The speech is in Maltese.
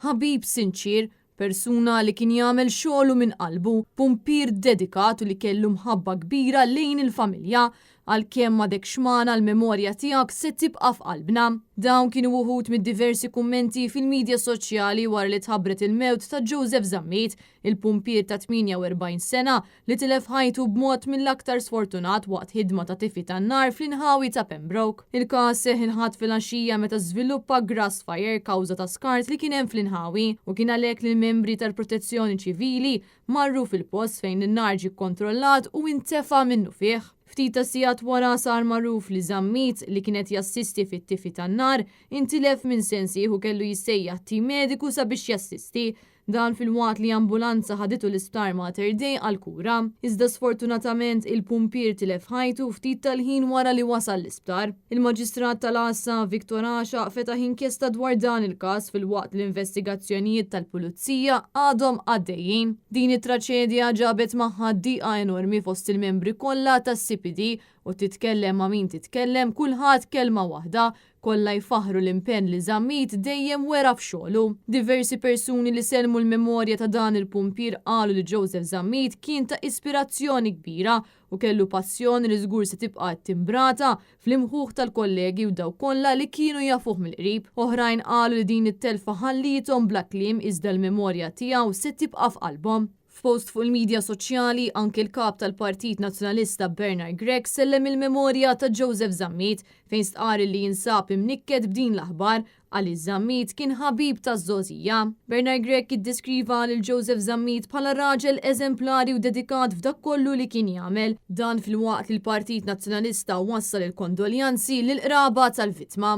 Ħabib sinċier, persuna li kien jagħmel xogħlu minn qalbu, pumpier dedikat u li kellu mħabba kbira lejn il-familja. Għalkemm m'għadekx magħna l-memorja tiegħek se tibqa' f'qalbna. Dawn kienu wħud mid-diversi kummenti fil-midja soċjali wara li tħabbret il-mewt ta' Joseph Zammit, il-pumpier ta' 48 sena li tilef ħajtu b'mod mill-aktar sfortunat waqt ħidma ta' tifi tan-nar fl-inħawi ta' Pembroke. Il-każ seħħ il-Ħadd filgħaxija meta żviluppa grass fire kawża ta' skart li kien hemm fl-inħawi u kien għalhekk li l-membri tal-Protezzjoni Ċivili marru fil-post fejn in-nar ġie kkontrollat u intefa' minnufih. Ftit ta' sigħat wara sar magħruf li Zammit, li kien qed jassisti fit-tifi tan-nar, intilef minn sensih u kellu jissejjaħ tim mediku sabiex jassisti. Dan filwaqt li ambulanza ħaditu l-Isptar Mater Dei għall-kura. Iżda sfortunatament il-pumpier tilef ħajtu ftit tal-ħin wara li wasal l-isptar. Il-Maġistrat tal-Għassa, Victor Għaxaq fetaħ inkjesta dwar dan il-każ filwaqt li l-investigazzjonijiet tal-Pulizija għadhom għaddejjin. Din it-traċedja ġabet magħha diqa enormi fost il-membri kollha tas-CPD u titkellem ma' min titkellem kulħadd kelma waħda, Kollha jfaħħru l-impenn li Zammit dejjem wera f'xogħlu. Diversi persuni li sellmu l-memorja ta' dan il-pumpier qalu li Joseph Zammit kien ta' ispirazzjoni kbira u kellu passjoni li żgur se tibqa' ttimbrata fl-imħuħ tal-kollegi u dawk kollha li kienu jafuh mill-qrib. Oħrajn qalu li din it-telfa ħalliethom bla kliem iżda l-memorja tiegħu se tibqa' f'qalbhom. F'post fuq il-midja soċjali, anki l-Kap tal-Partit Nazzjonalista Bernard Grech sellem il-memorja ta' Joseph Zammit fejn stqarr li jinsab imnikket b'din l-aħbar għaliex Zammit kien ħabib taż-żgħożija. Bernard Grech iddeskriva lil Joseph Zammit bħala raġel eżemplari u dedikat f'dak kollu li kien jagħmel. Dan filwaqt li l-Partit Nazzjonalista wassal il-kondoljanzi lill-qraba tal-vittma.